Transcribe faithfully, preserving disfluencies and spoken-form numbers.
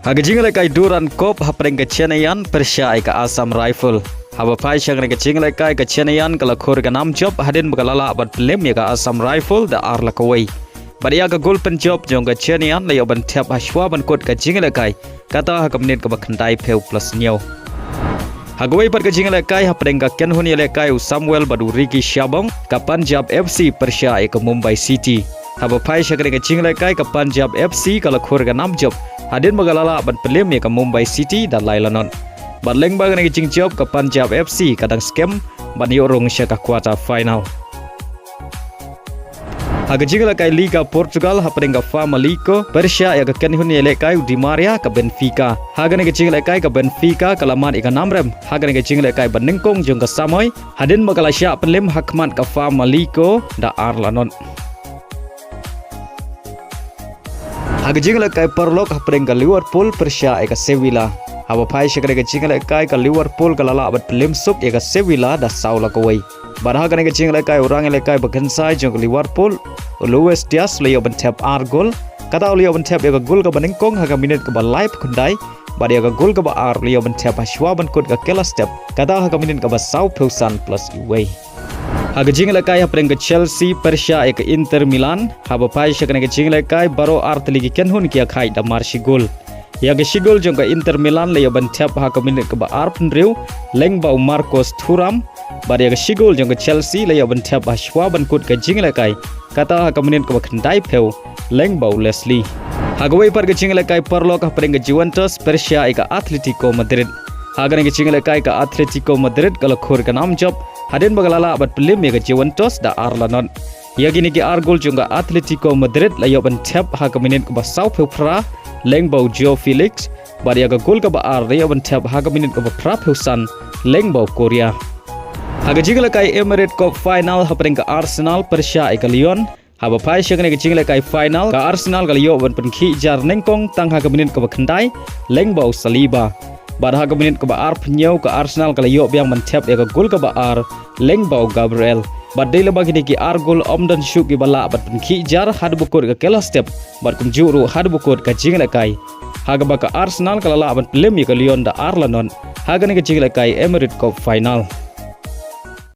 Ha ka jingïalehkai Durand Cup hapdeng ka Chennaiyin pyrshah ïa ka Assam Rifle. Haba phai sha kane ka jingïalehkai ka Chennaiyin ka la khur ka nam jop hadien ba ka la lah ban pynlip ïa ka Assam Rifle da ar la kawei. Bad ïa ka gol pynjop jong ka Chennaiyin la ïoh ban thep ha shuwa ban kut ka jingïalehkai, kata ha ka minit kaba khyndai phew plus hynñiew. Ha kawei pat ka jingïalehkai hapdeng ka kynhun ïalehkai u Samuel bad u Ricky Shabong, ka Punjab F C pyrshah ïa ka Mumbai City. Haba phai sha kane ka jingïalehkai ka Punjab F C ka la khur ka nam jop hadien ba ka la lah ban pynlip ïa ka Mumbai City da lai la not. Bad lyngba kane ka jingjop ka Punjab F C ka dang skhem ban ïoh rung sha ka quarter final. Ha ka jingïalehkai Liga Portugal hapdeng ka Famalicão pyrshah ïa ka kynhun ïalehkai u Di Maria ka Benfica. Ha kane ka jingïalehkai ka Benfica ka la mad ïa ka nam rem ha kane ka jingïalehkai ba nyngkong jong ka samoi hadien ba ka la shah pynlip ha khmat ka Famalicão da ar la not. Ha ka jingïalehkai paralok hapdeng ka Liverpool pyrshah ïa ka Sevilla. Haba phai sha kane ka jingïalehkai ka Liverpool ka la lah ban pynlip suk ïa ka Sevilla da saw la kawei. Bad ha kane ka jingïalehkai u rangïalehkai ba kynsai jong ka Liverpool u Luis Diaz u la ïoh ban thep ar gol. Kata u la ïoh ban thep ïa ka gol kaba nyngkong ha ka minit kaba laiphew khyndai. Bad ïa ka gol kaba ar u la ïoh ban thep ha shuwa ban kut ka kela step, kata ha ka minit kaba sawphew san plus uwei. Ha ka jingïalehkai hapdeng ka Chelsea pyrshah ïa ka Inter Milan, haba phai sha kane ka jingïalehkai baroh ar tylli ki kynhun ki ïakhaid da mar shi gol. Ïa ka shi gol jong ka Inter Milan la ïoh ban thep ha ka minit kaba arphew hynriew lyngba u Marcus Thuram. Bad ïa ka shi gol jong ka Chelsea la ïoh ban thep ha shuwa ban kut ka jingïalehkai, kata ha ka minit kaba khyndaiphew lyngba u Wesley. Ha kawei pat ka jingïalehkai paralok hapdeng ka Juventus pyrshah ïa ka Atletico Madrid. Ha kane ka jingïalehkai ka Atletico Madrid ka la khur ka nam jop hadien ba ka la lah ban pynlip ïa ka Juventus da ar la not. Ïa kine ki ar gol jong ka Atletico Madrid la ïoh ban thep ha ka minit kaba sawphew phra lyngba u Joao Felix. Bad ïa ka gol kaba ar la ïoh ban thep ha ka minit kaba phraphew san lyngba u Correa. Ha ka jingïalehkai Emirates Cup final hapdeng ka Arsenal pyrshah ïa ka Lyon. Haba phai sha kane ka jingïalehkai final ka Arsenal ka la ïoh ban pynkhih jar nyngkong tang ha ka minit kaba khyndai lyngba u Saliba. Bad ha ka minit kaba arphew hynñiew ka Arsenal ka la ïoh biang ban thep ïa ka gol kaba ar lyngba u Gabriel. Bad dei lyngba kine ki ar gol ym don shuh kiba lah ban pynkhih jar haduh ba kut ka kela step bad kumjuh ruh haduh ba kut ka jingïalehkai, ha kaba ka Arsenal ka la lah ban pynlip ïa ka Lyon da ar la not ha kane ka jingïalehkai Emirates Cup final.